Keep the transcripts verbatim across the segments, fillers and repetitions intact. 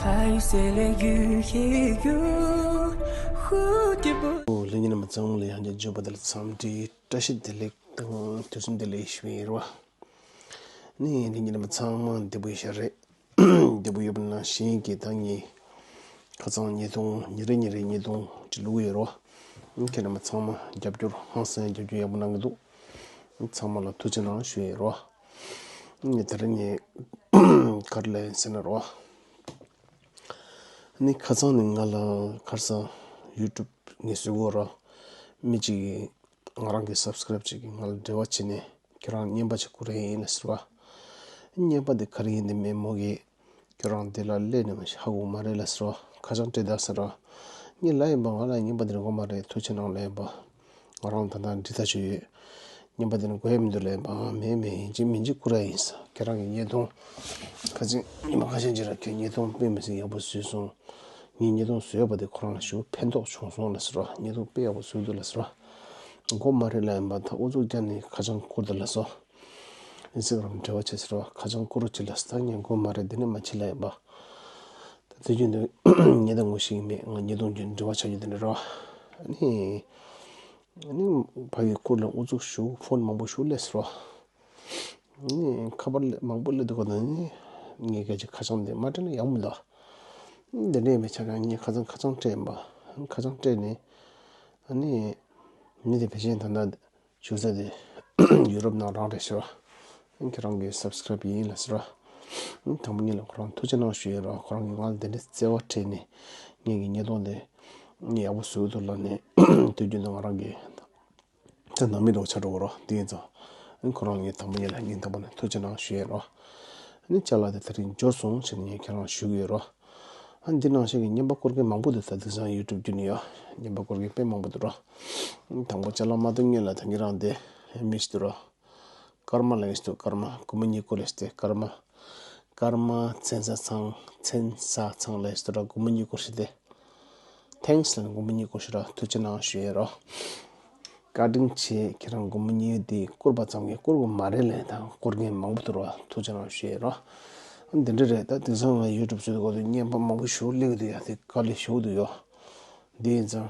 还有谁来遇也有蝴蝶不 ལྷན་རྒྱས་རྣམ་པ་ཚང་མ་ལ་ཡང་བསྐྱར་མགྱོགས་པ་དེ་ལ་འཚམས་འདྲི་བཀྲ་ཤིས་བདེ་ལེགས་དང་དུས་གསུམ་བདེ་ལེགས་ཞུ་ཡི་རོ། ནི་ལྷན་རྒྱས་རྣམ་པ་ཚང་མ་བདེ་པོ་ཡོད་ཤག་རེད། བདེ་པོ་ཡོད་པ་ནང་བཞིན་གྱི་ད་ངས་ཁ་སང་ཉིས་སྟོང་ཉིན་རེ་ཉིན་རེ་ཉིས་སྟོང་ཅིག་བླུགས་ཡོད་རོ། ཁྱེད་རྣམ་པ་ཚང་མ་རྒྱབ་སྐྱོར་ཧང་སང་རྒྱབ་སྐྱོར་ཡག་པོ་གནང་གི་འདུག་ཚང་མ་ལ་ཐུགས་རྗེ་གནང་ཞུ་ཡི་རོ། ངས་དེ་རིང་ངས་ག་རེ་ལབ་ཡིན་ཟེར་ན་རོ། ནི་ཁ་སང་ནས་ང་ལ་ཁར་སང་ཡུ་ཊུབ་ངས་བཟོས་གོ་ར། མི་གཅིག་གིས་ང་རང་གི་སབ་སི་ཀ་རེབ་ཅིག་གིས་ང་ལ་འབྲེལ་བ་བྱས་ནས་ཁྱེད་རང་བརྙན་པ་ཅིག་བསྐུར་ཡ་ཡིན་ལ་ཟེར་བ། བརྙན་པ་འདི་ག་རེ་ཡིན་འདི་མེད་མོ་གིས་ཁྱེད་རང་འདི་ལ་སླེབས་ནས་མ་ཤི་ཧ་གོ་མ་རེད་ལ་ཟེར་བ། ཁ་བྱང་སྤྲད་ད་ཟེར་བ། ངས་ལབ་ཡིན་པ་ང་ལ་བརྙན་པ་འདི་རིན་གོ་མ་རེད། ཐུགས་རྗེ་གནང་ལབ་ཡིན་པ། ང་རང་ད་ལྟ་འབྲི་ཐག་ཆོད་ཡོད། བརྙན་པ་དེ་ནི་དགོས་ཡ་མི་འདུག་ལབ་པ། མེད་མེད་ཡིན་གཅིག་མིན་གཅིག་བསྐུར་ཡ་ཡིན་ས། ཁྱེད་རང་གི་བརྙན་ཐུང་ཁ་ཅིག་ཉི་མ་ཁ་ཤས་ཅིག་ར་ཁྱོད་བརྙན་ཐུང་དཔེ་མི་སྲིད་ཡག་པོ་བཟོས་སོང་། ངས་བརྙན་ཐུང་བཟོས་པ་དེ་ཁོ་རང་ལ་ཞེ་པོ་ཕན་ཐོགས་བྱུང་སོང་ལ་ཟེར་བ། བརྙན་ཐུང་དཔེ་ཡག་པོ་བཟོས་འདུག་ལ་ཟེར་བ། དགོས་མ་རེད་ལབ་ཡིན་པ། ད་ཨུ་ཚུགས་རྒྱག་ནས་ཁ་བྱང་བསྐུར་ད་ལ་སོ། ཨིན་སི་ཊ་གྷ་རམ་འབྲེལ་བ་བྱེད་ཟེར་བ། ཁ་བྱང་བསྐུར་རོགས་བྱེད་ལ་ཟེར། ད་ངས་དགོས་མ་རེད། འདི་ནས་མ་བྱེད་ལབ་ཡིན་པ། ད་དུས་རྒྱུན་དུ་ཉེ་དང་ངོ་ཤེས་ཀྱི་མེད། ང་ཉེ་དུང་རྒྱུན་འབྲེལ་བ་བྱ་རྒྱུ་དེ་འདྲ་རོ། ཨ་ནི། ཨ་ནི་ཕ་གི་ཁུར་ལ་ཨུ་ཚུགས་ཞུ། ཕོན་མང་པོ་ཞུ་ལས་སོ། ཨ་ནི་ཁ་པར་ལས་མང་པོ་སླེབས་འདུག་ག་ད་ནི་ངས་སྐད་ཆ་ཁ་བྱང་དེ་མ་སྤྲད་ན་ཡག་མི་འདུག་དེ་འདྲ་ཡིན་པའི་ཆ་ག་ངས་ཁ་བྱང་ཁ་བྱང་སྤྲད་ཡིན་པ། ཁ་བྱང་སྤྲད་ནས་ཨ་ནི་མི་དེ་ཕལ་ཆེར་ད་ལྟ་བཞུགས་ས་དེ་ཡུ་རོབ་ནང་རང་རེད་ཤག་ཁྱེད་རང་གི་སབ་སི་ཀ་རེབ་ཡིན་ལ་ཟེར་བ། དང་པོ་ཉིད་ལ་ཁོ་རང་ཐུགས་རྗེ་གནང་ཞུ་ཡས་རོགས། ཁོ་རང་གིས་ང་ལ་དེ་འདྲའི་བརྩེ་བ་སྤྲད་ནས་ངེད་ཀྱི་བརྙན་ཐུང་དེ་ཡག་པོ་བཟོས་འདུག་ལབ་ནས་དུས་རྒྱུན་དུ་ང་རང་གི་ད་ནང་མི་འདྲ་བོ་ཆགས་འགྲོ་གི་རོགས། དེ་ཡིན་ཙང་ཁོ་རང་ངས་དང་པོ་ཉིད་ལ་སྙིང་ཐག་པ་ནས་ཐུགས་རྗེ་གནང་ཞུ་ཡས་རོགས། ཨ་ནི་ཅ་ལག་དེ་དེ་རིང་འབྱོར་སོང་ཟེར་ནས་ངས་ཁྱེད་རང་ཞུ་གི་ཡོད་རོགས། ཨ་འདི་ནང་བཞིན་གྱི་བརྙན་པ་སྐོར་གྱི་མང་པོ་འདུག་ད་དེང་སང་ཡུ་ཊུབ་བརྒྱུད་ནས་ཡོད། བརྙན་པ་སྐོར་གྱི་དཔེ་མང་པོ་འདུག་རོགས། དང་པོ་ཅ་ལག་མ་གཏོང་སྔོན་ལ་ད་ངེད་རང་དེ་མི་ཞིག་འདུག་རོགས། ཀརྨ་ལགས་ཡིན་འདུག་ཀརྨ། སྒོར་མོ་གཉིས་བསྐུར་ལས་སྟེ། ཀརྨ། ཀརྨ་མཚན་བཟང་ཚང་། མཚན་བཟང་ཚང་ལགས་ཡིན་འདུག་རོགས། སྒོར་མོ་གཉིས་བསྐུར་ཞིག་སྟེ། ཐེངས་ལ་སྒོར་མོ་གཉིས་བསྐུར་ཞིག་རོགས། ཐུགས་རྗེ་གནང་ཞུ་ཡས་རོགས། བཀའ་དྲིན་ཆེ། ཁྱེད་རང་སྒོར་མོ་གཉིས་དེ་བསྐུར་པ་ཙམ་གྱིས་བསྐུར་དགོས་མ་རེད་ལབ་ཡས་དང་བསྐུར་མཁན་མང་པོ་འདུག་རོགས། ཐུགས་རྗེ་གནང་ཞུ་ཡས་རོགས། འདི་འདྲ་རེད། ད་དེང་སང་ང་ཡུ་ཊུབ་བཟོས་སྐོར་དུ་བརྙན་པ་མང་པོ་ཞིག་སླེབས་ཀྱི་འདུག་ཡ། དེ་དཀའ་ལས་ཞེ་པོ་འདུག་ཡོ། འདི་ཡིན་ཙང་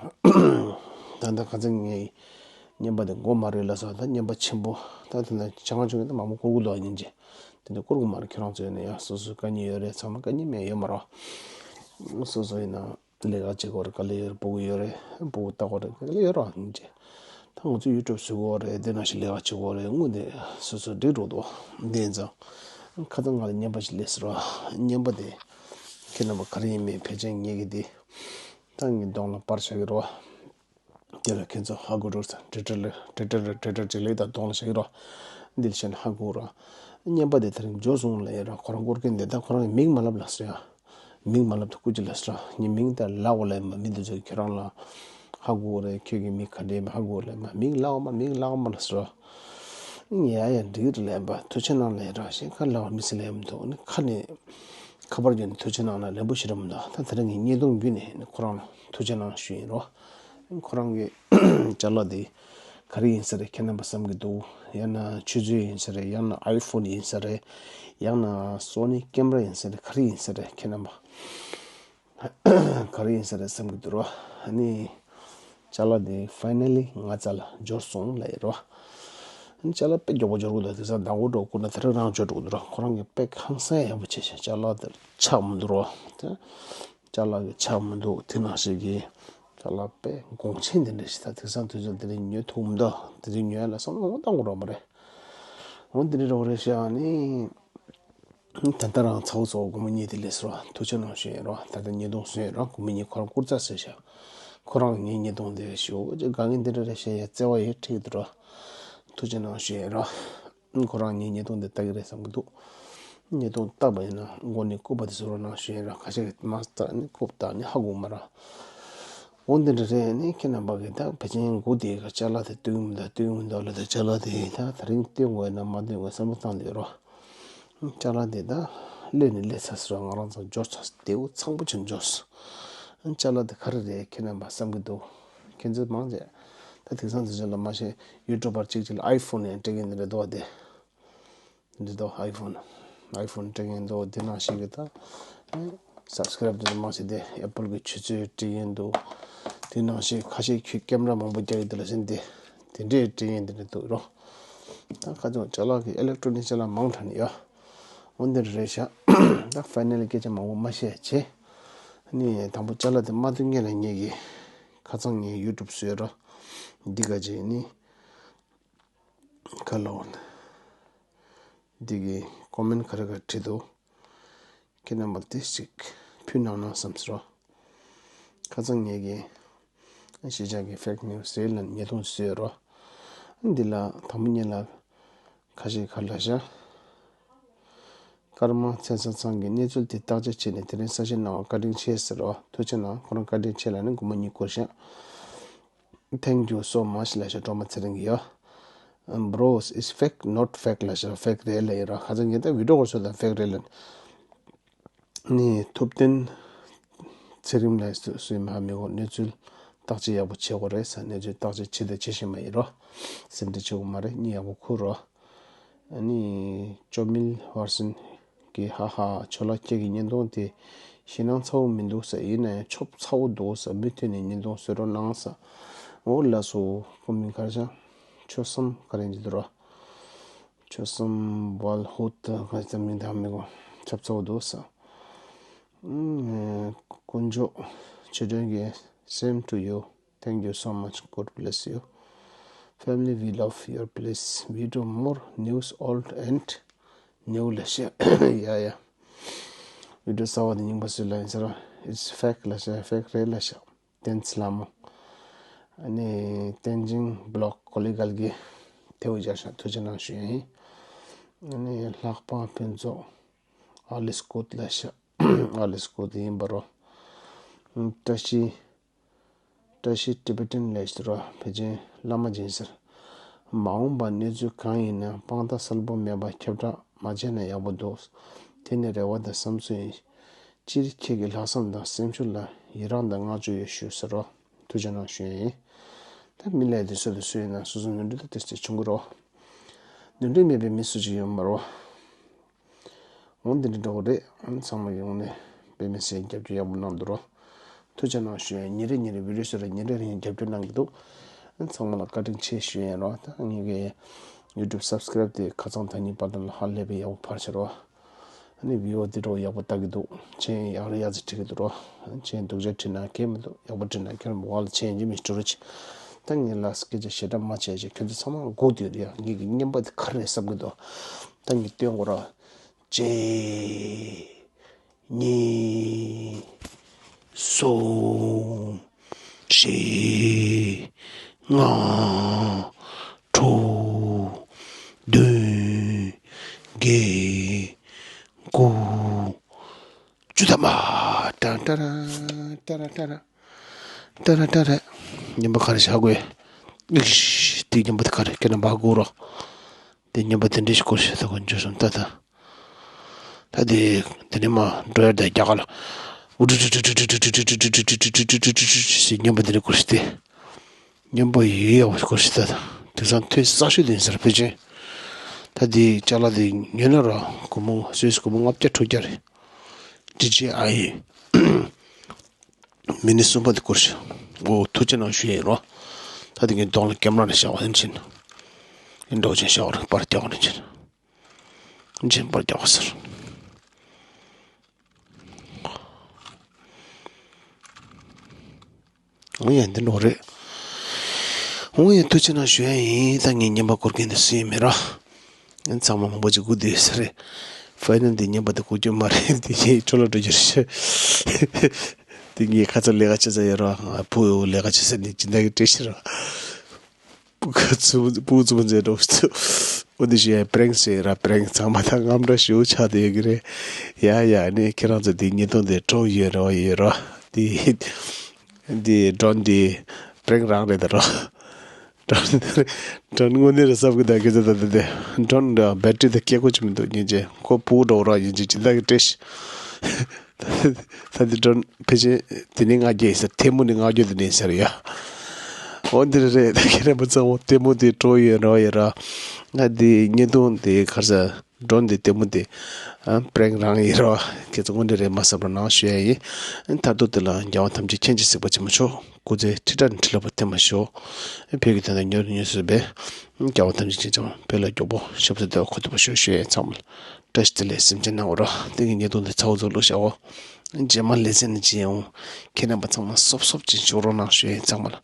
ད་ལྟ་ཁ་སང་ངས་བརྙན་པ་དེ་དགོས་མ་རེད་ལབ་སོང་། ད་བརྙན་པ་ཆེན་པོ་ད་དེ་ན་ཆ་ཚང་ཆུང་ངུ་ད་མང་པོ་བསྐུར་གི་འདུག་སྙིང་རྗེ། དེ་འདྲ་བསྐུར་དགོས་མ་རེད། ཁྱེད་རང་ཚོ་ཡིན་ན་ཡང་སོ་སོའི་དཀའ་ཉེན་ཡོད་རེད། ཚང་མ་དཀའ་ཉེན་མེད་ཡོད་མ་རེད། སོ་སོ་ཡིན་ན་ལས་ཀ་བྱེད་དགོས་རེད། དཀའ་ལས་ཡོད་རེད། སྤུ་གུ་ཡོད་རེད། སྤུ་གུ་ལྟ་དགོས་རེད། དཀའ་ལས་ཡོད་རེད་སྙིང་རྗེ། ད་ང་ཚོ་ཡུ་ཊུབ་བཟོ་དགོས་རེད། དེ་ནང་བཞིན་ལས་ཀ་བྱེད་དགོས་རེད། དངུལ་དེ་སོ་སོ་སྒྲིག་འགྲོ་འདུག་འདི་ཡིན་ཙང་ཁ་སང་ང་ལ་བརྙན་པ་ཞིག་སླེབས་ཟེར་བ། བརྙན་པ་དེ་ཁྱེད་རྣམ་པ་ག་རེ་ཡིན་མིན་ཕལ་ཆེར་ངེད་ཀྱི་དེ་ད་ངའི་གདོང་ལ་པར་བཞག་གི་རེད་བ། དེ་ལ་ཁྱེད་ཚོ་ཧ་གོ་འགྲོ་ས། ཊི་ཊར་ལ་ཊི་ཊར་ལ་ཊི་ཊར་ཅིག་ལས་ད་གདོང་ལ་བཞག་གི་རེད་བ། འདི་ལ་བྱས་ན་ཧ་གོ་ར། བརྙན་པ་དེ་དེ་རིང་འབྱོར་སོང་ལབ་ཡ་ར། ཁོ་རང་བསྐུར་མཁན་དེ་ད་ཁོ་རང་གི་མིང་མ་ལབ་ལབ་ཟེར་ཡ། མིང་མ་ལབ་ད་སྐུ་མཁྱེན་ལབ་ཟེར་ར། ངའི་མིང་ད་ལབ་དགོས་ལབ་ཡིན་པ། མི་འདི་ཚོས་ཁྱེད་རང་ལ་ཧ་གོ་རེད། ཁྱོད་ཀྱི་མིང་ག་འདྲ་ཡིན་པ་ཧ་གོ་ལབ་ཡིན་པ། མིང་ལབ་དགོས་མ། མིང་ལབ་དགོས་མ་ལབ་ཟེར་ར། ཡ་ཡ་འགྲིག་གི་རེད་ལབ་ཡིན་པ། ཐུགས་རྗེ་གནང་ལབ་ཡ་ར། གཞན་ཁ་ལབ་པ་མི་སྲིད་ལབ་ཡ་མི་འདུག་ཨ་ནི་ཁ་ནས་ཁ་པར་བརྒྱུད་ནས་ཐུགས་རྗེ་གནང་ལབ་ལན་པོ་ཞིག་ར་མི་འདུག་ད་དེ་རིང་ངས་བརྙན་ཐུང་བརྒྱུད་ནས་ཁོ་རང་ལ་ཐུགས་རྗེ་གནང་ཞུ་ཡིན་རོ། ཁོ་རང་གི་ཅ་ལག་དེ་ག་རེ་ཡིན་ས་རེད། ཁྱེད་རྣམ་པ་བསམ་གྱི་འདུག་ཡང་ན་ཆུ་ཚོད་ཡིན་ས་རེད། ཡང་ན་ཨའི་ཕོན་ཡིན་ས་རེད། ཡང་ན་སོ་ནི་ཀེམ་ར་ཡིན་ས་རེད། ག་རེ་ཡིན་ས་རེད། ཁྱེད་རྣམ་པ་ག་རེ་ཡིན་ས་རེད་བསམ་གྱི་འདུག་རོ། ཨ་ནི་ཅ་ལག་དེ་ཕའི་ནལ་ལི་ང་རྩ་ལ་འབྱོར་སོང་ལབ་ཡིན་རོ། ཨ་ནི་ཅ་ལག་དཔེ་མགྱོགས་པོ་འབྱོར་གྱི་འདུག་དེང་སང་ཟླ་འགོ་འགྲོ་བསྐུར་ན་དེ་རིང་རང་འབྱོར་འགྲོ་གི་འདུག་རོ། ཁོ་རང་གི་དཔེ་ཧང་སང་ཡག་པོ་བྱས་ཤག་ཅ་ལག་དེ་ཆག་མི་འདུག་རོ། དེ་ཅ་ལག་གི་ཆག་མི་འདུག་དེ་ནང་བཞིན་གྱི་ཅ་ལག་དཔེ་གོང་ཆེན་དེ་འདྲ་ཞིག་ད་དེང་སང་དུས་ཚོད་དེ་རིང་ཉོ་ཐུབ་མི་འདུག་དེ་རིང་ཉོ་ཡ་ལ་བསམ་བློ་ཡང་བཏང་དགོས་རོགས་མ་རེད། འོ་འདི་འདྲ་རོགས་རེད་ཤག་ཨ་ནི་ད་ལྟ་རང་ཚ་བོ་ཚོ་སྒོར་མོ་གཉིས་དེ་སླེབས་སོང་ར། ཐུགས་རྗེ་གནང་ཞུ་ཡིན་རོ། ད་ལྟ་བརྙན་ཐུང་བཟོས་ཡིན་རོ། སྒོར་མོ་གཉིས་ཁོ་རང་བསྐུར་རྩ་བཟོས་ཤག་ཁོ་རང་ངའི་བརྙན་ཐུང་དེ་ཞུ་ཅེས་དགའ་ངེས་འདི་འདྲ་རེད་ཤག་ཡ་བརྩེ་བ་ཡོད་ཁྲིག་འདུག་རོ། ཐུགས་རྗེ་གནང་ཞུ་ཡིན་རོ། ཁོ་རང་ངའི་བརྙན་ཐུང་འདི་ལྟ་གི་རེད་བསམ་གི་འདུག་བརྙན་ཐུང་ལྟ་བ་ཡིན་ན་མགོ་ནས་སྐུད་པ་དེ་བཟོ་རོགས་གནང་ཞུ་ཡིན་ར། ཁ་ཤས་ཀྱིས་མ་ལྟ་ནི་སྐུད་པ་ལྟ་ནི་ཧ་གོ་མ་ར། འོ་འདི་འདྲ་རེད། ནི་ཁྱེད་རྣམ་པ་གིས་ད་ཕལ་ཆེར་མགོ་དེ་ག་ཅ་ལག་དེ་སྟོན་གི་མི་འདུག་སྟོན་གི་མི་འདུག་ལ། ད་ཅ་ལག་དེ་ད་དེ་རིང་སྟོན་དགོས་ན་མ་སྟོན་དགོས་བསམ་བློ་བཏང་བསྡད་རོགས། ཅ་ལག་དེ་ད་སླེབས་ནས་སླེབས་ཚར་སོང་ར། ང་རང་ཚོ་འབྱོར་ཚར་སོང་། དེའུ་ཚང་པོ་ཅིག་འབྱོར་སོང་། ཅ་ལག་དེ་ག་རེ་རེད་ཁྱེད་རྣམ་པ་བསམ་གི་འདུག་ཁྱེད་ཚོ་མང་ཆེ་ད་དེང་སང་དུས་ཚོད་ལ་མ་ཤེས་ཡུ་ཊུབ་པར་གཅིག་གཅིག་ལ་ཨའི་ཕོན་ནས་སྤྲད་མཁན་དེ་འདྲ་འདུག་བ། དེ་འདི་འདུག་ཨའི་ཕོན། ཨའི་ཕོན་སྤྲད་མཁན་འདུག་དེ་ནང་བཞིན་གྱི་ད་ཨེ་ སབ་སི་ཀེ་རེབ་དེ་ཚོ་མང་ཆེ་དེ་ཨེ་པལ་གི་ཆུ་ཚོད་སྤྲད་ཡིན་འདུག་དེ་ནང་བཞིན་ཁ་ཤས་ཁྱོད་ཀེམ་ར་མང་པོ་རྒྱག་གི་འདུག་ལ་ཟིན་དེ་དེ་འདྲའི་སྤྲད་ཡིན་དེ་འདྲ་འདུག་རོ། ད་ཁ་ཚོ་ཅ་ལག་གི་ཨི་ལེག་ཊོ་ནིག་ཅ་ལག་མང་དྲགས་ནས་ཡོད། འོ་འདི་རེད་ཤག་ད་ཕའི་ནལ་སྐད་ཆ་མང་པོ་མ་བཤད་བྱས། ནི་དང་པོ་ཅ་ལག་དེ་མ་ཐོན་སྔོན་ལ་ངེད་ཀྱི་ཁ་ཚང་ངའི་ཡུ་ཊུབ་བཟོས་རོ། འདི་ག་ཅིག་ནི། ཁ་ལོ། འདི་གི་ཀོ་མེན་ག་རེ་ག་བྲིས་འདུག་ཁྱེད་རྣམ་པ་དེ་ཅིག་ཕུལ་གནང་ན་བསམ་སོང་། ཁ་སང་ངེད་ཀྱི་གཞིས་ཆགས་ཀྱི་ཕེག་ནིའུ་སི་རེད་ལ་ཉེས་རྡུང་བཟོས་རོ། འདི་ལ་དང་པོ་ཉིད་ལ་ཁ་ཤས་ག་ལ་ཤ། ཀརྨ་ཚན་ས་ཚང་གིས་གནས་ཚུལ་དེ་བརྟག་དཔྱད་བྱས་ནས་དེ་རིང་གསལ་བཤད་གནང་བར་བཀའ་དྲིན་ཆེ་ཟེར་རོ། ཐུགས་རྗེ་གནང་། ཁོ་རང་བཀའ་དྲིན་ཆེ་ལ་ནི་སྒོར་མོ་གཉིས་བསྐུར་ཤག Thank you so much ལ་ཤ་སྒྲོལ་མ་ཚེ་རིང་གིས་ཡོ། Bros, it's fake, not fake ལ་ཤ་ཕེག་རེད་ལ་ཡིན་རོ། ཁ་སང་ངས་ད་བི་ཌིའོ་སྐོར་ཚོད་ད་ཕེག་རེད་ལ། ནི་ཐུབ་བསྟན་ཚེ་རིང་ལ་སུ་སུ་ཡིན་མ་ཧ་མི་གོ། གནས་ཚུལ་བརྟག་དཔྱད་ཡག་པོ་བྱེད་དགོས་རེད་ཟེར། གནས་ཚུལ་བརྟག་དཔྱད་བྱེད་དང་བྱེད་བཞིན་པ་ཡིན་རོ། སེམས་ཁྲལ་བྱེད་དགོས་མ་རེད། གཉིད་ཡག་པོ་ཁུག་རོ། ཨ་ནི་ཅོ་མིལ་ཝར་སིན་གྱིས་ཧ་ཧ་ཆོ་ལགས་ཁྱེད་ཀྱི་བརྙན་ཐུང་དེ་ཞེད་སྣང་ཚ་བོ་མི་འདུག་ཟེར། ཡིན་ན་ཡང་ཆོབ་ཚ་བོ་འདུག་ཟེར། མུ་མཐུད་ནས་བརྙན་ཐུང་བཟོ་རོགས་གནང་ཟེར། འོ་ལགས་སོ། ཁོ་མིང་ག་རེ་བྱ། ཆོས་བཟང་ག་རེ་འདི་འདུག་རོ། ཆོས་བཟང་ཝལ་ཧུད་ག་རེ་ཟེར་མིང་དེ་ཧ་མི་གོ། ཆོབ་ཚ་བོ་འདུག་ཟེར། ཨུམ། དཀོན་མཆོག་ཆོས་སྒྲོན་གྱིས། Same to you. Thank you so much. God bless you. Family, we love your place. We do more news old and new ལ་ཤ། ཡ་ཡ། བི་ཌིའོ་གསར་བ་དེ་རྙིང་པ་བཟོས་ལ་ཡིན་ཟེར་རོ། It's fake ལ་ཤ། ཕེག་རེད་ལ་ཤ། བསྟན་འཛིན་ལྷ་མོ། ཨ་ནི་བསྟན་འཛིན་བི་ལོག་ཀོ་ལི་གལ་གྱིས་ཐེའུ་སྦྱར་ཤག་ཐུགས་རྗེ་གནང་ཞུ་ཡ་ཡིན། ཨ་ནི་ལྷག་པ་ཕུན་ཚོགས། All is good ལ་ཤ། All is good ཡིན་པ་རོ། བཀྲ་ཤིས། བཀྲ་ཤིས་ཊི་བེ་ཊན་ལས་ཟེར་རོ། ཕལ་ཆེར་བླ་མ་ཅིག་ཡིན་ཟེར། མ་འོངས་པ་གནས་ཚུལ་གང་ཡིན་ན་དཔང་རྟགས་གསལ་པོ་མེད་པར་ཁྱབ་བསྒྲགས་མ་བྱས་ན་ཡག་པོ་འདུག་དེ་ནི་རེ་བ་དང་བསམ་ཚུལ་ཡིན། སྤྱིར་ཁྱེད་ཀྱི་ལྷག་བསམ་དང་སེམས་ཤུགས་ལ་ཡི་རངས་དང་བསྔགས་བརྗོད་ཡོད་ཞུ་ཟེར་རོ། ཐུགས་རྗེ་གནང་ཞུ་ཡ་ཡིན། ད་མི་ལས་དེ་སུ་དང་སུ་ཡིན་ན་སོ་སོ་ནོར་འཁྲུལ་དང་ཏོག་ཙམ་བྱུང་གི་རོ། ནོར་འཁྲུལ་མེད་པའི་མི་སུ་ཅིག་ཡོད་མ་རོ། འོ་འདི་འདྲ་འགྲོ་གི་རེད། ཨ་ནི་ཚང་མ་ཡོང་ནས་དཔེ་མི་སྲིད་རྒྱབ་སྐྱོར་ཡག་པོ་གནང་འདུག་རོ། ཐུགས་རྗེ་གནང་ཞུ་ཡ། ཉིན་རེ་ཉིན་རེ་བི་ཌིའོ་བཟོ་ར་ཉིན་རེ་རེ་རྒྱབ་སྐྱོར་གནང་གི་འདུག་ཨ་ནི་ཚང་མ་ལ་བཀའ་དྲིན་ཆེ་ཞུ་ཡ་རོ། ད་ངེད་ཀྱི་ཡུ་ཊུབ་སབ་སི་ཀེ་རེབ་དེ་ཁ་སང་ད་ནི་བར་དུ་ལ་ཧ་ལས་པའི་ཡག་པོ་འཕར་ཤག་རོ། ཨ་ནི་བི་ཨོ་དེ་འགྲོ་ཡག་པོ་ལྟ་གི་འདུག་མཆན་ཡག་རེ་ཡག་ཙི་བྲིས་གི་འདུག་རོ། མཆན་སྡུག་ཅག་བྲིས་ན་གལ་མི་འདུག་ཡག་པོ་བྲིས་ན་ཁྱོད་རང་བ་ལ་མཆན་ཡིན་གཅིག་མིན་གཅིག་འགྲོ་རོགས་བྱེད། ད་ངས་ལ་སྐད་ཆ་ཞེ་དྲག་མ་བྱས་བྱས་ཁྱོད་ཚོ་ཚང་མ་སྒུག་བསྡད་ཡོད་རེད་ཡ། ངེད་ཀྱི་རྔན་པ་དེ་ག་རེ་རེད་བསམ་གི་འདུག་ད་ངས་སྟོན་དགོས་ར། གཅིག་གཉིས། གསུམ། བཞི། ལྔ། དྲུག་བདུན། བརྒྱད། དགུ། བཅུ་ཐམ་པ། ཏྲ་ཏྲ་ར་ཏྲ་ར་ཏྲ་ར་ཏྲ་ར་ཏྲ་ར། རྔན་པ་ག་རེ་བཞག་དགོས། ཨིཤ། དེ་རྔན་པ་དེ་ག་རེ་ཁྱེད་རྣམ་པ་སྒུག་རོགས། དེ་རྔན་པ་དེ་འདྲ་ཞིག་བསྐུར་ཤག་ད་དཀོན་མཆོག་གསུམ་ད་ད། ད་དེ་དེ་ནས་མ་འགྲོ་ཡར་ད་རྒྱ་གར་ལ། འུ་ཏུ་ཏུ་ཏུ་ཏུ་ཞེས་རྔན་པ་དེ་འདྲ་བསྐུར་ཤག་སྟེ། རྔན་པ་ཡོད་ཡག་པོ་བསྐུར་ཤག་ད་ད། དེང་སང་ཐོན་གསར་ཤོས་དེ་ཡིན་ས་རེད་ཕལ་ཆེར། ད་དེ་ཅ་ལག་དེ་ཉོས་ན་ར་སྒོར་མོ་སོ་སོ་སྒོར་མོ་ལྔ་བརྒྱ་དྲུག་བརྒྱ་རེད། ཌི་ཇེ་ཨའི། མི་ནི་གསུམ་པ་དེ་བསྐུར་ཤག་འོ་ཐུགས་རྗེ་གནང་ཞུ་ཡ་ཡིན་རོ། ད་དེ་ངའི་གདོང་ལ་ཀེམ་ར་ནས་བཞག་པ་ཡིན་ཕྱིན། ཡིན་འགྲོ་ཅན་བཞག་པ་རེད། པར་རྒྱག་པ་ནས་ཕྱིན། ཕྱིན་པར་རྒྱག་པ་ཟེར། འོ་ཡ་འདི་འགྲོ་རེད། འོ་ཡ་ཐུགས་རྗེ་གནང་ཞུ་ཡ་ཡིན། ད་ངའི་རྔན་པ་བསྐུར་མཁན་དེ་སུ་ཡིན་མེད་ར། ཚང་མ་མང་པོ་ཅིག་སྒུག་བསྡད་ཡོད་ས་རེད། ཕའི་ནལ་འདི་རྔན་པ་དེ་བསྐུར་རྒྱུ་མ་རེད། འདི་ངའི་འཕྲོ་ལ་འགྲོ་རྒྱུ་རེད། འདི་ངའི་ཁ་ཚ་ལས་ཀ་བྱེད་ས་ཡོད་ར། ཕུ་ལས་ཀ་བྱེད་ས་ནི་སྦྱིན་བདག་གི་བཀྲ་ཤིས་ར། སྤུ་གུ་རྩུབ་སྤུ་གུ་རྩུབ་མོ་མཛད་འགྲོ་འདུག་འོ་འདི་ཞུ་ཡ་པྲེང་ཟེར་ར། པྲེང་ཚང་མ་ད་རྔམ་འདྲ་ཞེ་པོ་ཆགས་བསྡད་ཡོད་ཀྱི་རེད། ཡ་ཡ་ནི་ཁྱེད་རང་ཚོ་འདི་བརྙན་ཐུང་འདི་སྤྲོ་ཡོད་རོ་ཡོད་རོ། འདི་འདི་ཌོན་འདི་པྲེང་རང་རེད་ད་རོ། ཌོན་ཌོན་དངོས་གནས་རེད་བསམ་གི་ད་གི་ད་ད་ད་ཌོན་འདྲ་བེ་ཊི་རི་ད་སྐྱེ་སྒོ་ཅི་མི་འདུག་སྙིང་རྗེ། ཁོ་སྤུ་གུ་འདྲ་བོ་ར་ཡིན་ཅིག་སྦྱིན་བདག་གི་བཀྲ་ཤིས། ད་འདི་ཌོན་ཕལ་ཆེར་དེ་ནི་ང་རྒྱལ་ཡིན་ཟེར། ཐལ་མོ་ནི་ང་རྒྱལ་དེ་ནི་ཟེར་ཡ། འོ་འདི་རེད་རེད། ད་ཁྱེད་རང་མི་ཚང་བོ་ཐལ་མོ་དེ་སྤྲོ་ཡོད་རོ་ཡོད་ར། ང་འདི་བརྙན་ཐུང་དེ་གར་ས་ ཌོ་རོན་དེ་ལྟད་མོ་དེ་ཨ་པྲེང་རང་ཡིན་རོ། ཁྱེད་ཚོ་དངོས་འབྲེལ་རེད་མ་བསམ་རོགས་གནང་ཞུ་ཡ་ཡིན། མཐར་ཐུག་དེ་ལ་རྒྱལ་བ་ཐམས་ཅད་མཁྱེན་ཅིང་གཟིགས་པ་ཇི་མ་ཤོག་སྐུ་ཚེ་ཁྲི་ཕྲག་ནས་ཁྲི་ལོ་བར་བརྟན་པར་ཤོག་བོད་ཀྱི་དོན་དག་མྱུར་མྱུར་སོས་པས། རྒྱལ་བ་ཐམས་ཅད་མཁྱེན་ཅིང་བོད་ལ་མགྱོགས་པོ་ཞབས་སུ་བདེ་བ་འཁོར་ཐུབ་པར་ཤོག་ཞུ་ཡ་ཡིན། ཚང་མ་ལ་བཀྲ་ཤིས་བདེ་ལེགས། སེམས་ཅན་སྣང་བ་རོ། དེ་གི་ཉེ་དུ་འདི་ཚ་བོ་ཚོ་བླུག་བཞག་འོ། རྗེས་མ་ལེ་ཚན་ནས་ཅི་ཡང་འོང་། ཁྱེད་རྣམ་པ་ཚང་མ་སོབ་སོབ་ཅིག་བཞུགས་རོགས་གནང་ཞུ་ཡ་ཡིན། ཚང་མ་ལ།